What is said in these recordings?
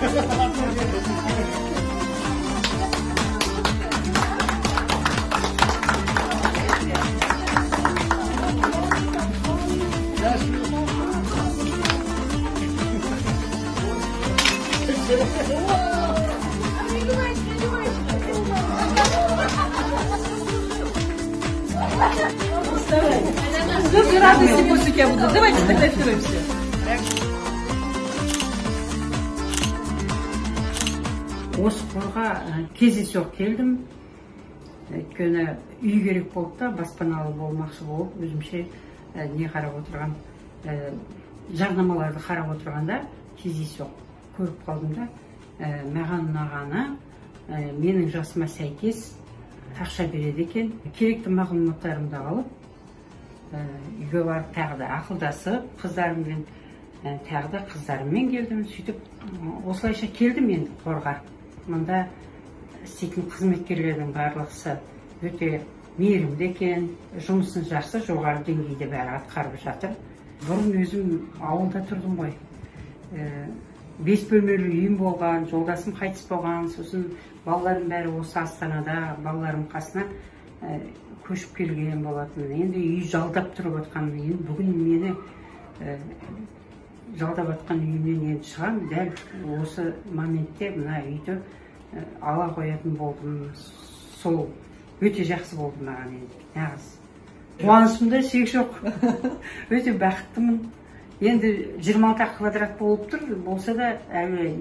Слезы радости пусть у тебя будут. Давайте сфотографируемся. Осы қорға кездейсоқ келдім. Өйткені үй керек болды да, баспаналы болмақшы болып, өзімше не қарап отырған, жарнамаларды қарап отырғанда кездейсоқ көріп қалдым да, маған ұнағаны, менің жасыма сәйкес ақша береді екен. Керекті мағлұматтарымды алып, үйге барып тағы да ақылдасып, қыздарыммен, тағы да қыздарыммен келдім. Сөйтіп осылайша келдім енді қорға. Мұнда істейтін қызметкерлердің барлығы өте мейірімді екен, жұмысын жақсы, жоғары деңгейде бәрі атқарып жатыр. Бұрын өзім ауылда тұрдым ғой. 5 бөлмелі үйім болған, жолдасым қайтыс болған, сосын балаларым бәрі осы Астанада, балаларым қасына көшіп келген болатын. Енді үй жалдап тұрып жатқан, енді бүгін мені жалдап жатқан үйімнен енді шығамын. Дәл осы моментте мына үйді ала қоятын болдым. Сол өте жақсы болды маған енді, нағыз. Қуанышымда шек жоқ. Өте бақыттымын. Енді 26 квадрат болып тұр, болса да әлі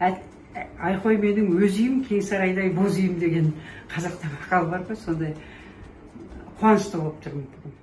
айқой менің өз үйім, кең сарайдай боз үйім деген қазақта мақал бар ғой, сондай қуанышты болып тұрмын бүгін.